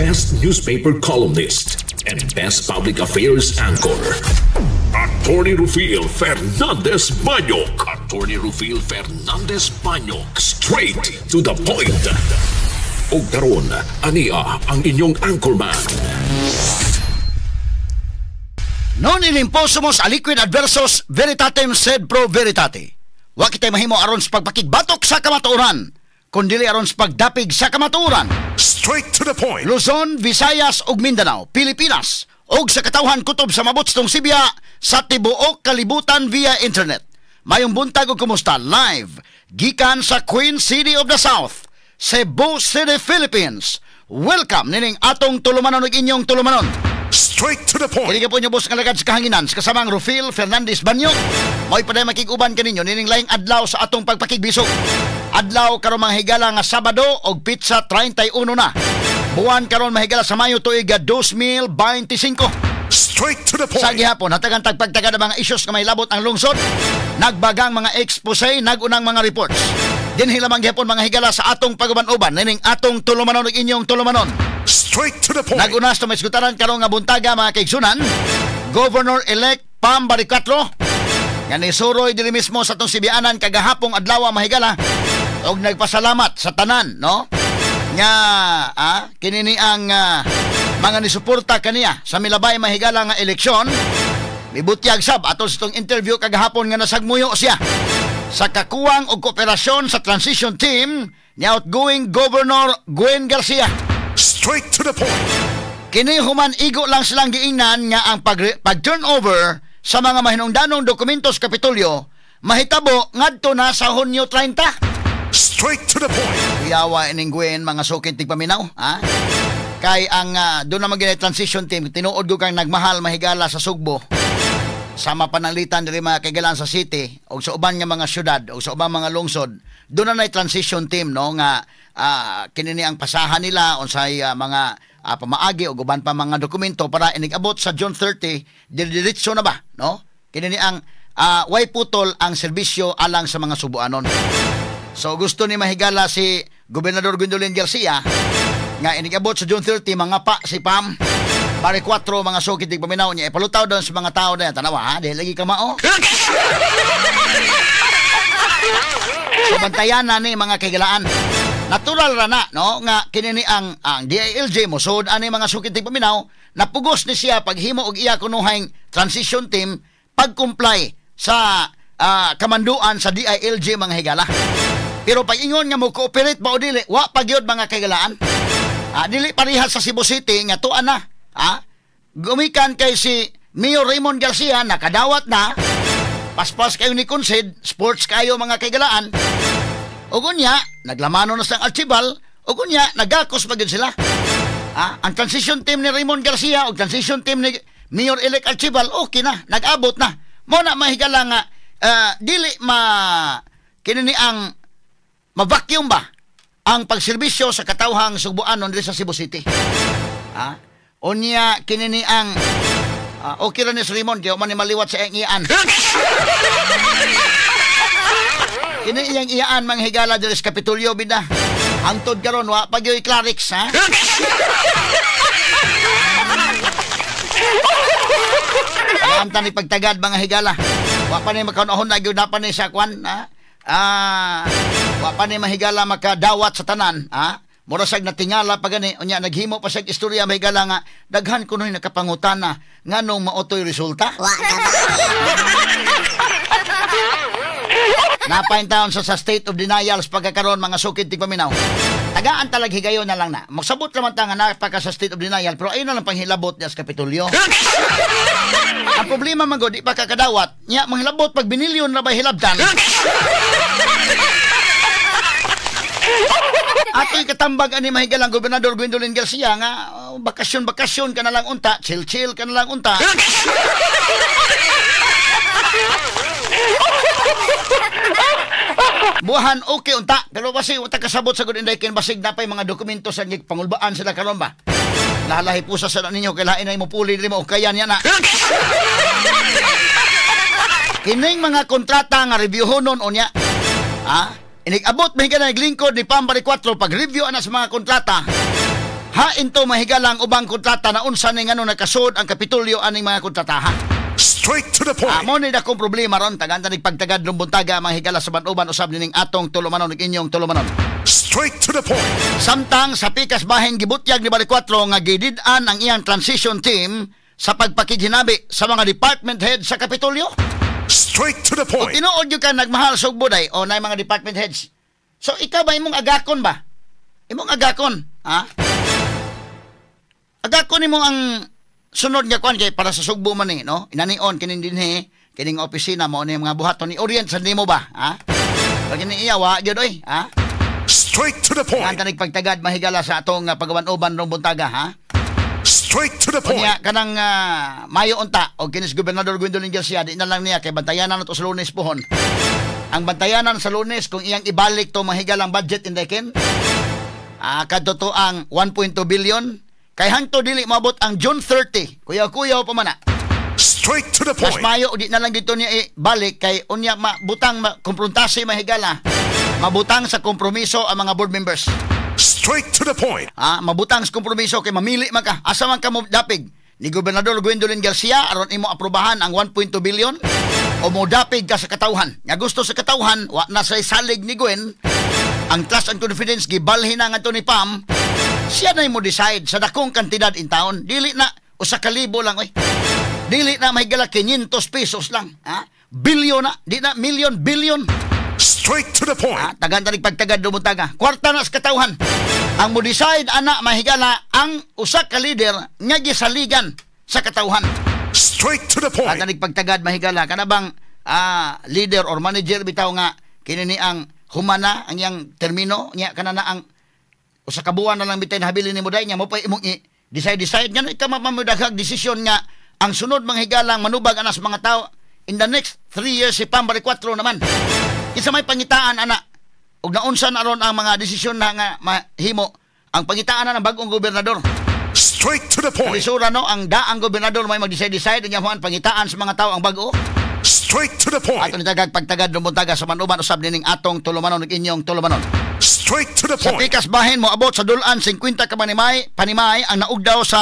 Best Newspaper Columnist, and Best Public Affairs Anchor. Attorney Rufil Fernandez Banyok. Attorney Rufil Fernandez Banyok. Straight to the point. Og karon, ania ang inyong anchorman. Non inimposumos aliquid adversos veritatem sed pro veritate. Wa kitay mahimo aron sa pagpakigbatok sa kamatuoran, kundili aron sa pagdapig sa kamatuoran. Straight to the point. Luzon, Visayas ug Mindanao, Pilipinas ug sa katawhan kutob sa mabutstong Sibya sa tibuok kalibutan via internet. Mayong buntag ug kumusta live gikan sa Queen City of the South, Cebu City, Philippines. Welcome nining atong tulumanon ug inyong tulumanon. Straight to the point. Kini po inyo boss nga lagad sa kahanginan sa kasamang Rufil Fernandez Banyok. Mo'y paday makig-uban kaninyo nining laing adlaw sa atong pagpakigbisog. Adlaw karon mga higala nga Sabado og pitsa 31 na. Buwan karon mahigala sa Mayo tuig 2025. Straight to the point. Sa gihapon hatagan tagpagtaga ng mga isyos nga may labot ang lungsod, nagbagang mga expose, nagunang mga reports. Dinhi lamang gihapon mga higala sa atong paguban-uban nining atong tulumanon ug inyong tulumanon. Straight to the point. Nagunas to maisgutaran karon nga buntaga mga kaigsunan, Governor-elect Pam Baricuatro nga nisuroy diri mismo sa atong Sibianan kagahapong adlaw mahigala og nagpasalamat sa tanan, no? Nga kini ang mga nisuporta kaniya sa milabay mahigala nga eleksyon. Mibutyag sab atol sa itong interview kagahapon nga nasagmuyo siya sa kakuwang og kooperasyon sa transition team ni outgoing Governor Gwen Garcia. Straight to the point. Kini human igo lang silang giingnan nga ang pag-turnover sa mga mahinungdanong dokumentos Kapitolyo mahitabo ngadto na sa Hunyo 30. Straight to the point. Kuyawa ining Gwen mga sukit tigpaminaw, ha? Kay ang doon naman ginay transition team, tinuod ko kang nagmahal mahigala sa Sugbo. Sama pananglitan diri mga kaigalan sa city o sa uban nga mga syudad o sa ubang mga lungsod, doon na nay transition team, no, nga kini ang pasahan nila unsay mga pamaagi o uban pa mga dokumento para inig-abot sa June 30 diretso na ba, no? Kini ang way putol ang serbisyo alang sa mga Subuanon. So gusto ni mahigala si Gobernador Gwendolyn Garcia nga inig-abot sa June 30 mga pa si Pam Baricuatro mga sukit di paminaw niya. Ipalutaw doon sa mga tao na yan. Tanawa ha, dahil lagi ka mao. So bantayan na ni mga kaigalaan. Natural ra na, no, nga kini ni ang DILG mo sud ani mga sukit di paminaw, napugos ni siya paghimo og iya kunuhang transition team pag-comply sa kamanduan sa DILG mga higala. Pero pag ingon nga mo cooperate ba o dili, wa pa gyud mga kaigalaan. Dili parehas sa Cebu City nga tuan na. Gumikan kay si Mayor Raymond Garcia nakadawat na, paspas kayo ni Conced, sports kayo mga kaigalaan. Ug unya naglamano na sang Archibald, ug unya nagakos pa gyud sila. Ang transition team ni Raymond Garcia ug transition team ni Mayor-elect Archibald okay na, nag-abot na. Mo na mahigala nga dili ma kini ni ang ma-vacuum ba ang pagserbisyo sa katawhang Sugbuanon diri sa Cebu City. Unya kini ni ang okay ra ni si Raymond kay man ni maliwat sa iyang iyaan. Kini iyang iyaan mga higala diri sa Kapitolyo bida. Hangtod karon wa pa gyoy Clarix, ha? Ang ni pagtagad mga higala. Wa pa ni makaunahon na gyud na pa ni sa kwan, ha? Wa pa ni mahigala makadawat sa tanan, ha? Mura sag natingala pa gani, unya naghimo pa sag istorya mahigala nga daghan kunoy nakapangutana nganong maotoy resulta. Napain taon sa state of denial sa pagkakaroon mga sukit tigpaminaw. Tagaan talag higayon na lang na. Magsabot naman ta nga napaka sa state of denial pero ayun na lang panghilabot niya sa Kapitolyo. Ang problema man gud di pa kakadawat, nya manghilabot pag binilyon na ba hilabtan. Ato'y katambag ani mahigalang Gobernador Gwendolyn Garcia nga bakasyon-bakasyon ka na lang unta, chill-chill ka na lang unta. Buhan okay unta, pero basi unta kasabot sa good inday kin basig napay mga dokumento sa pangulbaan sila karon ba. Lalahi pusa sa ninyo kay lain ay mupuli dili mo kayan niya na. Kining mga kontrata nga reviewhonon unya. Ha? Inig-abot may ka naglingkod ni Pam Baricuatro pag-review ana sa mga kontrata. Hain to, mahigala, ang ubang kontrata na unsa ni ngano nakasud ang Kapitolyo aning mga kontrataha. Straight to the point. Mo ni dakong problema ron, tagan ta pagtagad rong buntaga, mga higala, sa uban usab nining atong tulumanon ug inyong tulumanon. Straight to the point. Samtang sa pikas bahin, gibutyag ni Baricuatro nga gidid-an ang iyang transition team sa pagpakighinabi sa mga department head sa Kapitolyo. Straight to the O point. tinuod gyud ka nagmahal sa Ugbo day o na mga department heads. So ikaw ba, imong agakon ba? Imong agakon, ha? Agakon nimo ang sunod nga kwan kay para sa Sugbo man ni, no? Inanion kining dinhi, kining opisina mo ni mga buhaton ni orient sa nimo ba, ha? Pag kini iya wa gyud oy, ha? Straight to the point. Ang tanig pagtagad, mahigala, sa atong pagawan-uban rong buntaga, ha? Straight to the point. Unya kanang mayo unta og kinis Gobernador Gwendolyn Garcia, di na lang niya kay bantayanan to sa Lunes pohon. Ang bantayanan sa Lunes kung iyang ibalik to, mahigalang budget indekin. Kadto to ang 1.2 billion kay hangto dili maabot ang June 30. Kuyaw-kuyaw pa man na. Straight to the Mas point. mayo di na lang dito niya ibalik kay unya mabutang ma, kumpruntasi, mahigala. Mabutang sa kompromiso ang mga board members. Straight to the point. Mabutang sa kompromiso kay mamili man ka. Asa man ka mo dapig? Ni Gobernador Gwendolyn Garcia aron imo aprobahan ang 1.2 billion o mo dapig ka sa katawhan? Nga gusto sa katawhan, wa na say salig ni Gwen. Ang trust and confidence gibalhin na ngadto ni Pam. Siya na mo decide sa dakong kantidad in town. Dili na 1,000 lang oy. Dili na, mahigala, 500 pesos lang, ha? Bilyon na, di na million, billion. Straight to the point. Ha, tagan tanig pagtagad dumutaga. Kwarta na sa katawhan. Ang mo decide ana, mahigala, ang usa ka leader nga gisaligan sa katawhan. Straight to the point. Tanig pagtagad, mahigala, kana bang leader or manager bitaw nga kini ni ang humana ang iyang termino nya, kana na ang 1 ka buwan na lang bitay nahabilin nimo day nya mo pa imong i decide decide nga ikaw mamamudaghag desisyon nga ang sunod mga higalang manubag ana sa mga tao in the next 3 years si Pam Baricuatro naman. Kinsa may pangitaan ana ug naunsa na ron ang mga desisyon na nga mahimo ang pangitaan na ng bagong gobernador? Straight to the point. Lisura, no, ang daang gobernador may mag-decide-decide nya human pangitaan sa mga tao ang bag-o. Straight to the point. Ato ni tagag pagtagad dumuntaga sa manuban usab nining atong tulumanon ug inyong tulumanon. Straight to the Sa point. pikas bahin, moabot sa dulan 50 ka panimay ang naugdaw sa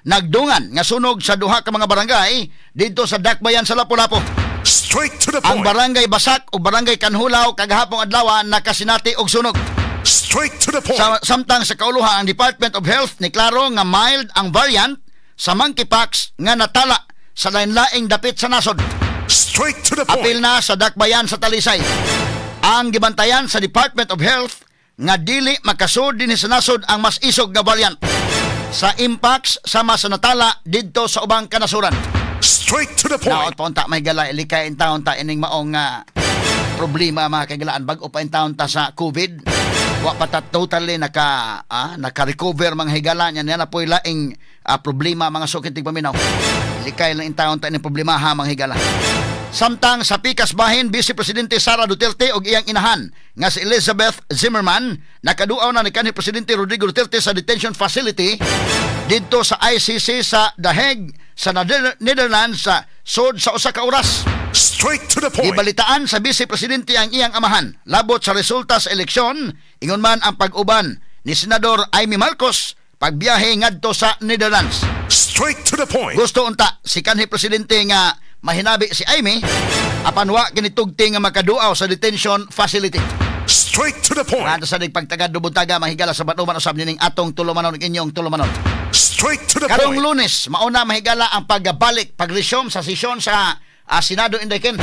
nagdungan nga sunog sa duha ka mga barangay didto sa Dakbayan sa Lapu-Lapu. Straight to the Ang point. Barangay Basak ug Barangay Canjulao kagahapong adlaw nakasinati og sunog. Straight to the point. Samtang sa kauluhan, ang Department of Health ni klaro nga mild ang variant sa monkeypox nga natala sa lain-laing dapit sa nasod. Straight to the point. Apil na sa Dakbayan sa Talisay. Ang gibantayan sa Department of Health nga dili makasud dinhi sa nasod ang mas isog nga variant sa Mpox sama sa natala didto sa ubang kanasuran. Straight to the point. Naot pa unta, may gala, ilikay in taon ta ining maong problema, mga kagalaan, bag-o pa in taon ta sa COVID. Wa pa ta totally naka-recover, mga higala nya niya na po'y laing problema, mga sukit paminaw. Likay lang in taon ta ining problema ha, mga higala. Samtang sa pikas bahin, Vice Presidente Sara Duterte og iyang inahan nga si Elizabeth Zimmerman nakaduaw na ni kanhi Presidente Rodrigo Duterte sa detention facility didto sa ICC sa The Hague sa Netherlands sa sod sa 1 ka oras. Straight to the point. Gibalitaan sa Vice Presidente ang iyang amahan labot sa resulta sa eleksyon, ingon man ang pag-uban ni Senador Imee Marcos pagbiyahe ngadto sa Netherlands. Straight to the point. Gusto unta si kanhi presidente nga mahinabi si Imee apan wa kini tugti nga makaduaw sa detention facility. Straight to the point. Ngadto sa pagtagad dubuntaga, mahigala, sa batuman usab nining atong tulumanon ug inyong tulumanon. Straight to the Karong point. Lunes, mauna, mahigala, ang pagbalik, pag-resume sa sesyon sa Senado Indeken.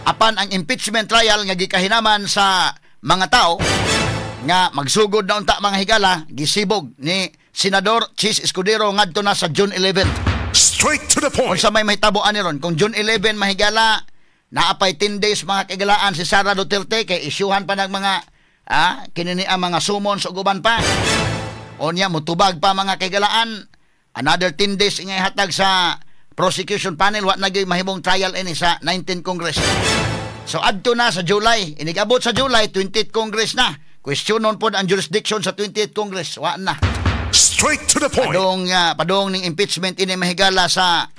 Apan ang impeachment trial nga gikahinaman sa mga tao nga magsugod na unta, mga higala, gisibog ni Senador Chiz Escudero ngadto na sa June 11. Straight to the point. Unsa may mahitabo ani ron kung June 11, mahigala, naapay 10 days, mga kagalaan, si Sara Duterte kay isyuhan pa ng mga kinini ang mga summons ug uban pa. Unya mutubag pa, mga kagalaan, another 10 days nga ihatag sa prosecution panel, wa na gyud mahimong trial ini sa 19 Congress. So adto na sa July, inigabot sa July, 20th Congress na. Questionon pod ang jurisdiction sa 20th Congress, wa na. Straight to the point. Padong ning impeachment ini, mahigala, sa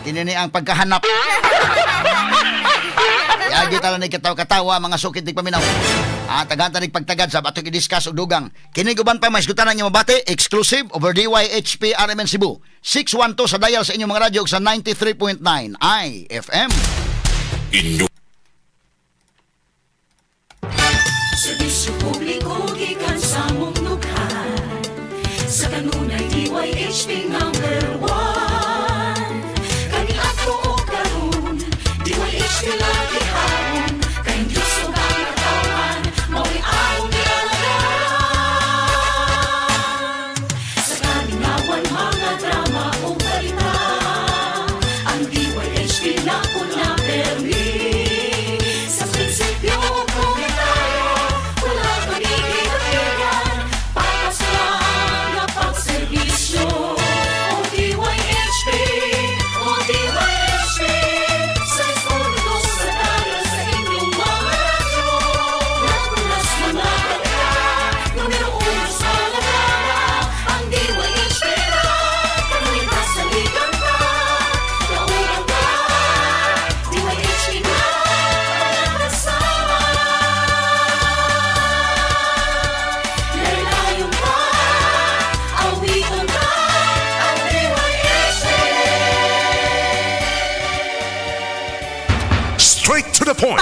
kinini ang pagkahanap. Yagi tala ni katawa-katawa, mga sukit ni paminaw. Ah, tagan tanig pagtagad sa atong i-discuss og dugang. Kini uban pa mahisgutan niyo mabati exclusive over DYHP RMN Cebu. 612 sa dial sa inyong mga radyo ug sa 93.9 IFM. Inyo Serbisyo publiko gikan sa mong nughan. Sa kanunay, DYHP number 1. Kaniadto ug karon, DYHP lagi hapon. Kay Diyos ug ang katawhan, mao'y among gialagaran. Sa kalingawan, mga drama o balita, ang DYHP nauna permi. Sa prinsipyo ug komentaryo, wala panigid-apigan. Patas lang nga pagserbisyo. O DYHP, o DYHP, 612 sa dial sa inyong mga radyo. Napunas mga balita, numero 1 sa lagana. Ang DYHP na, kanunay kasaligan ka, kauban ka, DYHP na, kasama. Laylayon ka, awiton ka, ang DYHP. Straight to the point.